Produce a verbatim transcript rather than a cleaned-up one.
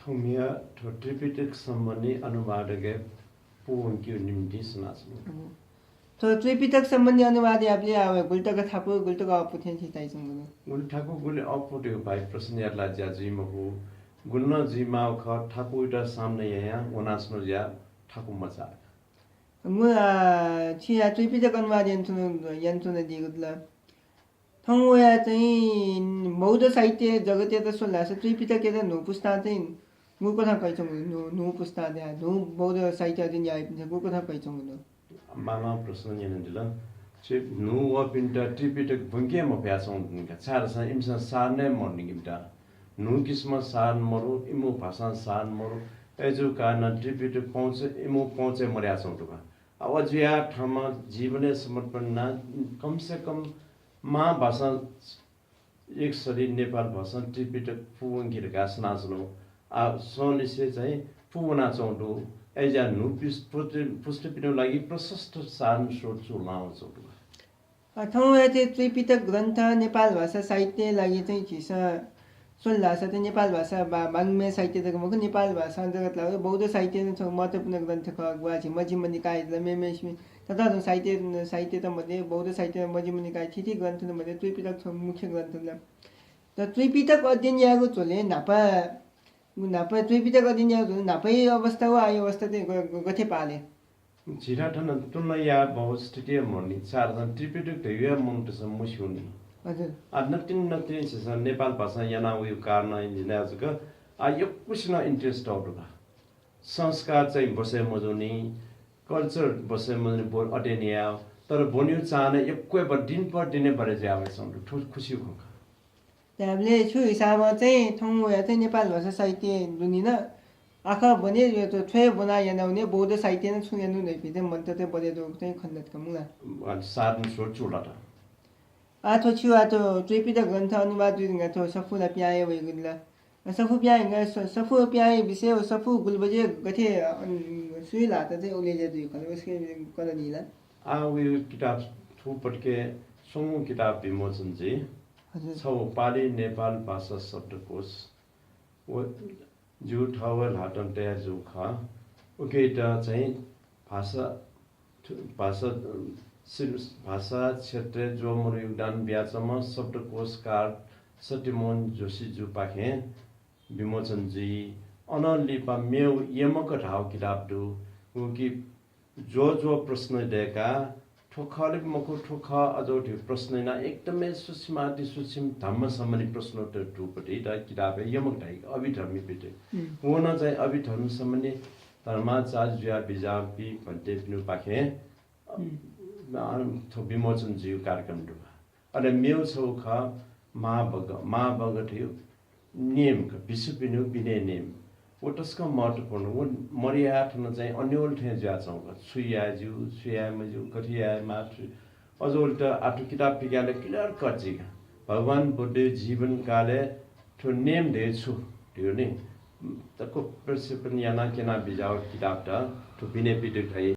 थौंया थ्व त्रिपिटक सम्बन्धी अनुवादके पूवंकेगु निम्तिं सनाच्वना। थ्व त्रिपिटक सम्बन्धी अनुवाद याबलय् आः गुलि तक थाकु, गुलि तक अःपु थें छिं ताइच्वंगु दु। गुलि थाकु, गुलि अःपु धइगु भाइ प्रश्न यात ला ज्या जुइ मखु। गुलि नं जुइमाःगु खः, थाकुयात सामना यायां वनाच्वनागु ज्या थाकु मचाः। मु, आ, छिं आ त्रिपिटक अनुवाद यानाच्वन-, यानाच्वनादीगु दु ला। थौं वया चाहिँ बौद्ध साहित्य जगतयात स्वल धाःसा त्रिपिटकयात न्हू पुस्तां चाहिँ गुकथं कयाच्वंगु दु? न्हू, न्हू पुस्तां चाहिँ न्हू बौद्ध साहित्य अध्ययन याइपिन्सं गुकथं कयाच्वंगु दु? बांलाः प्रश्न न्यनादिल। छि न्हू वःपिन्त त्रिपिटक ब्वंके मफयाच्वंगु दु का, छाय्धाःसा इमिसं सारण हे मदुनि का इमित। न्हू किसिमं सारण मदु, इमिगु भाषां सारण मदु। अय्जूगु कारणं त्रिपिटक पहुँच, इमिगु पहुँचय् मदयाच्वंगु दु का। आ, व जुयाः थःम्हं जीवनय् समर्पण यानाः कम से कम मां भाषां एक सरी नेपाल भाषां त्रिपिटक पूवंके धकाः सनाच्वनागु। आ, संलिसे चाहिँ पूवनाच्वंगु दु। अय्जुयाः न्हू पुस-, पुस्ति-, पुस्तिपिनिगु लागि प्रशस्त सारण स्रोत चूलानाच्वंगु दु। अ, थौं वया चाहिँ त्रिपिटक ग्रन्थ नेपाल भाषा साहित्यया लागि चाहिँ झीसं स्वल धाःसा चाहिँ नेपाल भाषा बा-, वाङ्मय साहित्य जक मखु, नेपाल भाषां जगत लाःगु बौद्ध साहित्य नं छगू महत्त्वपूर्ण ग्रन्थ खः। ग्वाः झी मझिमा निकाय जुल, मेमेस्मि ततादुन साहित्य, साहित्यत मध्ये बौद्ध साहित्य मझिमा निकाय थीथी ग्रन्थत मध्ये त्रिपिटक छगू मुख्य ग्रन्थ जुल। तर त्रिपिटक अध्ययन यायेगु झ्वलय् न्हापा, न्हापा त्रिपिटक अध्ययन यायेगु झ्वलय् न्हापाया अवस्था व आःया अवस्था चाहिँ ग-, ग-, गथे पाः ले? झीत थन तुलना याये बहःगु स्थिति हे मदुनि, छाय्धाःसा त्रिपिटक धयागु हे मनूतय्सं मस्यूनि। हजुर। आ, नकतिनि नकतिनि झीसं नेपाल भाषां याना वइगु कारणं यानाः जक आ यक्वसिनं interest तःगु दु का। संस्कार चाहिँ बसय् मजूनि, culture बसय् मजूनि, ब्व-, अध्ययन यायेगु, तर ब्वनेगु चाहना यक्व हे ब-, दिन पर दिन हे बढे जुयावइच्वंगु दु। थ्व खुसिया खँ का। धायेबलय् छु हिसाबं चाहिँ थौं वया चाहिँ नेपाल भाषा साहित्य दुनि नं आखः ब्वने, थ्व हे ब्वनाः यानावने, बौद्ध साहित्य नं छुं यानावने धइपिं चाहिँ मनूतय्त बढे जूगु चाहिँ खनेदत का मखु ला। आ, सारण स्रोत चूलात। आ, थ्व छु, आ, थ्व त्रिपिटक ग्रन्थ अनुवाद जुइ धुंकाः थ्व सफू ला पिहां हे वइगु दु ला। सफू पिहां, स-, सफू पिहांया विषय व सफू गुलि बजे गथे, अन, सुइ ल्हात चाहिँ उलेज्या जुइ खः, वय्कःया कथं ला। आ, व किताब थुपतिके स्वंगू किताब विमोचन जुइ। हजुर। छगू पालि नेपाल भाषा शब्दकोश। व जिगु थःगु हे ल्हातं तयार जूगु खः। उकियात चाहिँ भाषा, भाषा, अ, सि-, भाषा क्षेत्रय् ज्वःमरु योगदान बियाच्वंम्ह शब्दकोशकार सत्यमोहन जोशीजुपाखें विमोचन जुइ। अनं लिपा मेगु यमक धाःगु किताब दु। उकी ज्वःज्वः प्रश्न दय्काः थ्व खः ले मखु, थ्व खः अज्याःगु धइगु प्रश्न यानाः एकदमै सूक्ष्मातिसूक्ष्म धर्म सम्बन्धी प्रश्नोत्तर दुगु पति द किताबय् यमक धाइ, अभिधर्मी पति। हम्म। व नं चाहिँ अभिधर्म सम्बन्धी धर्माचार्य जुया बिज्याःपिं भन्तेपिनिगु पाखें, अ, हम्म। अ, थ्व विमोचन जुइगु कार्यक्रम दु। अले मेगु छगू खः महावग्ग, महावग्ग धइगु नेम का, भिक्षुपिनिगु विनय नेम। व तसकं महत्त्वपूर्ण। व मदयाः थन चाहिँ अन्योल थें जुयाच्वंगु का। छु याये ज्यू, छु याये मज्यू, गथे यायेमाः, छु, अज्याःगुलित आ थ्व किताब पिकायेबलय् clear cut जुइ का। भगवान बुद्धया जीवनकालय् थ्व नेम धइगु छु धइगु नि, तक्क प्रक्षेपण यानाः क्यना बिज्याःगु किताबत थ्व विनय पिटक धाइ।